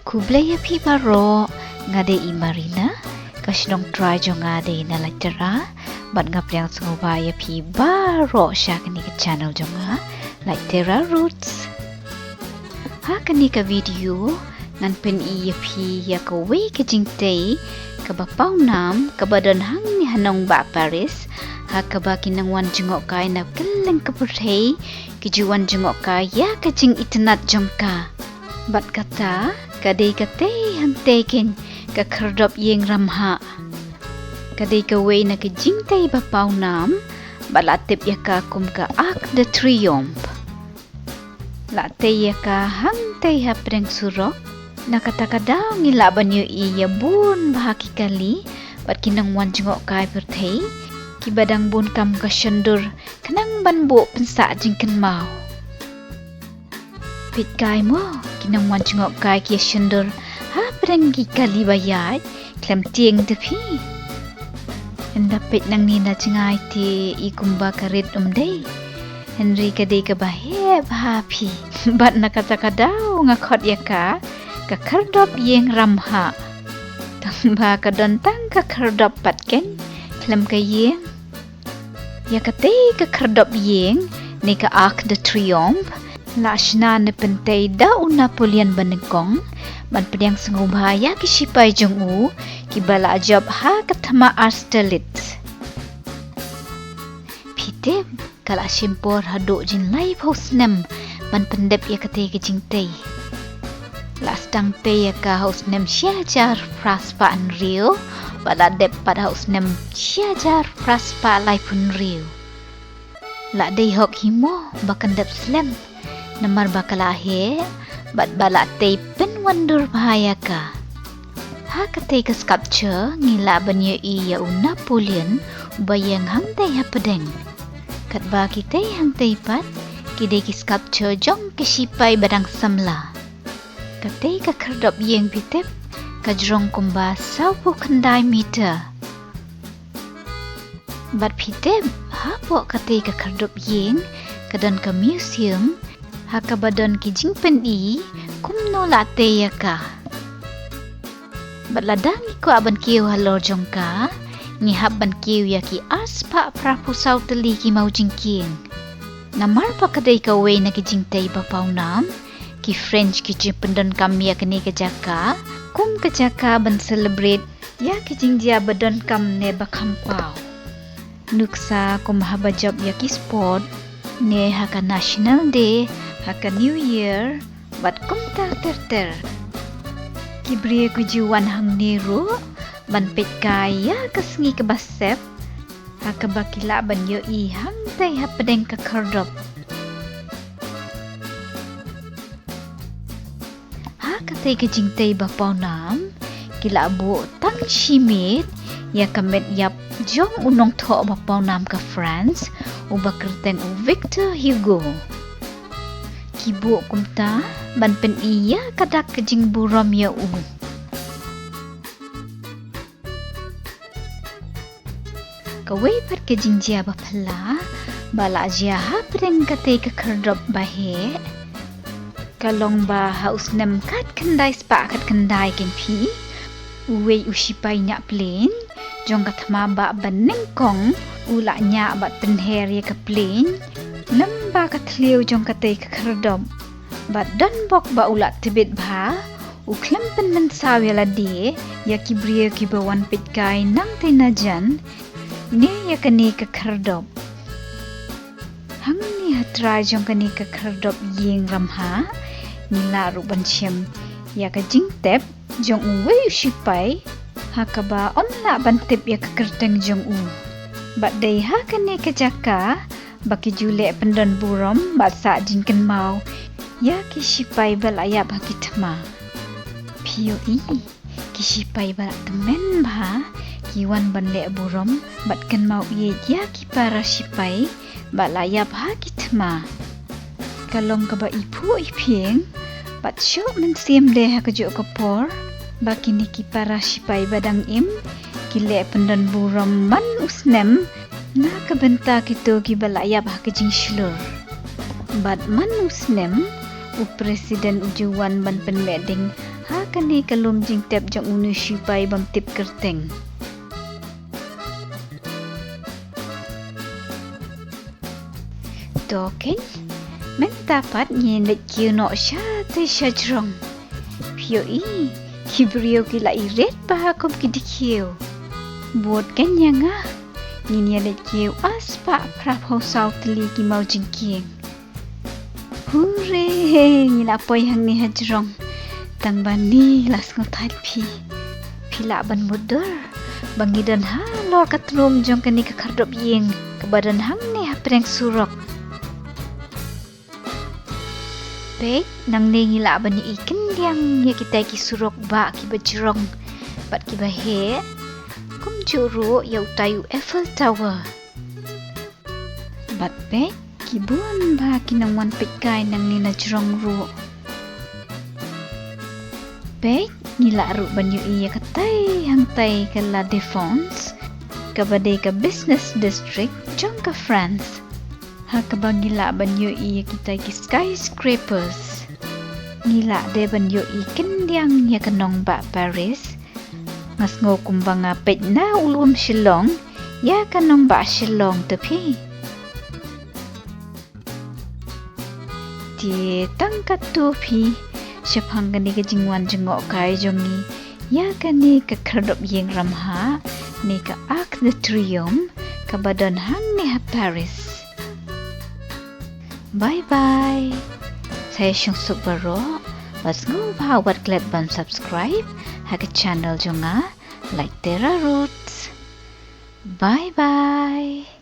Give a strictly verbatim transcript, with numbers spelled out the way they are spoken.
Khublei ïa phi baroh, nga dei i Marina, ka shnong trai jong nga dei na Laitera, bad nga pdiang sngewbha ïa phi baroh sha kane ka channel jong nga, Laitera Roots. Ha kane ka video, ngan pyni ïa phi ïa kawei ka jingtei kaba pawnam, kaba don hangne ha nongbah Paris, ha kaba ki nongwan jngohkai na kylleng ka pyrthei ki ju wan jngohkai ïa ka jingitynnad jong ka. Bad kata ka dei katei hangtei keiñ ka khyrdop ïing ramhah. Ka dei kawei na ki jingtei ba pawnam, bad la tip ïa ka kum ka Arc de Triomphe. La tei ïa ka hangtei hapdeng surok. Na kata ka daw ngi lah ban ïohi ïa bun bha ki kali bad ki nongwan jngohkai pyrthei, kiba dang bun kam ka shyndur khnang ban buh pynsah jingkynmaw. Peit kai mo, ki nongwan jngohkai ki ïa shyndur hapdeng ki kali ba ïaid khlem tieng te phi. Ynda peit nangne na jngai te i kumba ka rit um dei, hynrei ka dei kaba heh bha phi. Bad na kata ka daw nga khot ïa ka ka khyrdop ïing ramhah. Tangba ka don tang ka khyrdop pat keiñ, khlem ka ïing. Ïa katei ka khyrdop ïing ne ka Arc de Triomphe la shna ne pyntei da u Napoleon Banyngkong ban pdiang sngewbha ïa ki shipai jong u kiba la jop ha ka thma Austerlitz. Phi tip, ka la shim por haduh jin laiphew snem ban pyndep ïa katei ka jingtei. La sdang tei ïa ka ha u snem shi hajar phra spah hynriew, bad la dep pat ha u snem shi hajar phra spah laiphew hynriew. La dei hok hi mo ba kan dep slem, namar ba ka la heh bad ba la tei pynwandur bha ïa ka. Ha katei ka sculpture ngi lah ban ïohi ïa u Napoleon uba ïeng hangtei hapdeng. Katba kitei hangtei pat ki dei ki sculpture jong ki shipai ba dang samla. Katei ka khyrdop ïing phi tip ka jrong kumba sawphew khyndai meter. Bad phi tip, hapoh katei ka khyrdop ïing ka don ka museum, ha kaba don ki jingpyni kumno la tei ïa ka. Bad lada ngi kwah ban kiew halor jong ka, ngi hap ban kiew ïa ki arspah phraphew saw tylli ki maw jingkieng. Namar ba ka dei kawei na ki jingtei ba pawnam, ki French ki ju pyndonkam ïa kane ka jaka kum ka jaka ban celebrate ïa ki jingjia ba donkam ne ba kham paw. Nuksa kum haba jop ïa ki sport, ne ha ka National Day, ha ka New Year, bad kumta ter ter. Ki briew ki ju wan hangne ruh ban peit kai ïa ka sngi kaba sep, ha kaba ki lah ban ïohi hangtei hapdeng ka khyrdop. Ha katei ka jingtei ba pawnam, ki la buh tang shi miet ïa ka met ïap jong u nongthoh ba pawnam ka France, uba kyrteng u Victor Hugo. Ki buh kumta ban pyni ïa ka dak ka jingburom ïa u. Kawei pat ka jingjia ba phylla ba la jia hapdeng katei ka khyrdop ba heh, ka long ba ha u snem khatkhyndai spah khatkhyndai keiñ phi, uwei u shipai ñiah plane jong ka thma bah ba nyngkong u la ñiah bad pynher ïa ka plane lem bad ka thliew jong katei ka khyrdop. Bad don bok ba u la tbit bha, u khlem pynmynsaw ïa lade ïa ki briew kiba wan peit kai nangtei na jan, ne ïa kane ka khyrdop. Hangne ha trai jong kane ka khyrdop ïing ramhah, ngi lah ruh ban shem ïa ka jingtep jong uwei u shipai, ha kaba um lah ban tip ïa ka kyrteng jong u. Bad dei ha kane ka jaka ba ki ju leh pyndon burom bad sah jingkynmaw ïa ki shipai ba la ïap ha ki thma. Phi ïohi, ki shipai ba la tymmen bha ki wan ban leh burom bad kynmaw ïeit ïa ki para shipai ba la ïap ha ki thma. Ka long kaba iphuh iphieng bad shoh mynsiem de ha kajuh ka por ba kine ki para shipai ba dang im ki leh pyndon burom man u snem na ka bynta kito kiba la ïap ha ka jingshlur. Bad man u snem u president u ju wan ban pynmeh ding ha kane ka lum jingtep jong une u shipai bym tip kyrteng. To kein, mynta pat ngin leit kiew noh shatei shajrong. Phi ïohi, ki briew ki la irit bha kum ki dei kiew. Bud kein ïa nga, ngin ïa leit kiew aspah phra phew saw tylli ki maw jingkieng. Hure, ngi la poi hangne hajrong. Tang ba ni la sngewthuh phi. Phi lah ban mutdur ba ngi don halor ka tnum jong kane ka khyrdop ïing kaba don hangne hapdeng surok. Peit, nangne ngi lah ban ïohi kyndiang ïa kitai ki surok bah kiba jrong bad kiba heh. Kumjuh ruh ïa utai u Eiffel Tower. Bad peit, ki bun bha ki nongwan peitkai nangne na jrong ruh. Peit, ngi lah ruh ban ïohi ïa katai hangtai ka La Défense, kaba dei ka business district jong ka France. Ha kaba ngi lah ban ïohi ïa kitai ki skyscrapers. Ngi lah de ban ïohi kyndiang ïa ka nongbah Paris. Nga sngew kumba nga peit na u lum Shillong ïa ka nongbah Shillong te phi. Te tang katto phi, shaphang kane ka jingwan jngohkai jong ngi ïa kane ka khyrdop ïing ramhah, ne ka Arc de Triomphe, kaba don hangne ha Paris. Bye bye. Sa ïa shong suk baroh, bad sngewbha wat klet ban subscribe ha ka channel jong nga, Like Terra Roots. Bye bye.